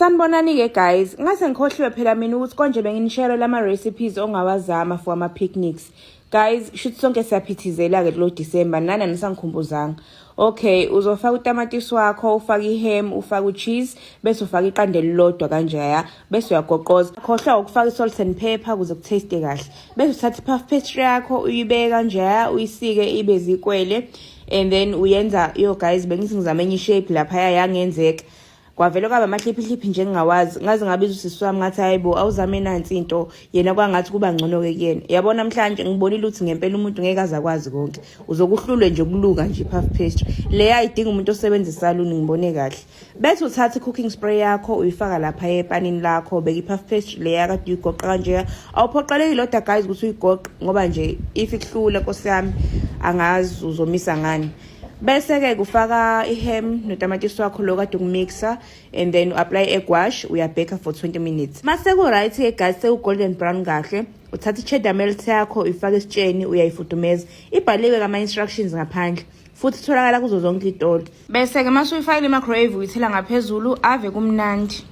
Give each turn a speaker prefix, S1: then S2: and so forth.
S1: Sanibonani-ke guys, ngase ngikhohliwe phela mina ukuthi konje benginishare lama-recipes ongawazama for ama-picnics. Guys, shuthi sonke siyaphithizela-ke kulo December, nani anisangikhumbuzanga. Okay, uzofaka utamatisi wakho, ufake i-ham, ufake u-cheese, bese ufaka iqanda elilodwa kanjeya, bese uyagoqoza. Khohlwa ukufaka i-salt and pepper ukuze ku-taste kahle. Bese uthatha i-puff pastry yakho, uyibeke kanjeya, uyisike ibe zikwele, and then uyenza, yo guys, bengithi ngizama enye i-shape laphaya yangenzeka. Kwavele kwaba amahliphihliphi nje ngingawazi, ngaze ngabiza usisi wami ngathi hayi bo, awuzame nansi into, yena kwangathi kuba ngcono-ke kuyena. Yabo namhlanje ngibonile ukuthi ngempela umuntu ngeke aze akwazi konke, uzokuhlulwe nje ukuluka nje i-puff pastry leya idinga umuntu osebenza esaluni, ngibone kahle. Bese uthatha i-cooking spray yakho uyifaka lapha epanini lakho, beka i-puff pastry leya kade uyigoqa kanjeya. Awuphoqelekile kodwa guys ukuthi uyigoqe, ngoba nje if ikuhlula nkosi yami angazi uzomisa ngani. Bese-ke kufaka i-ham notamatisi wakho lo kade ukumixa, and then u-apply egg wash, uyabheka for 20 minutes. Mase ku-right-ke guys, seku-golden brown kahle, uthatha i-cheddar melt yakho uyifake esitsheni, uyayifudumeza. Ibhaliwe kama-instructions ngaphandle futhi itholakala kuzo zonke iy'tolo. Bese-ke mase uyifakile i-microwave, uyithela ngaphezulu, ave kumnandi.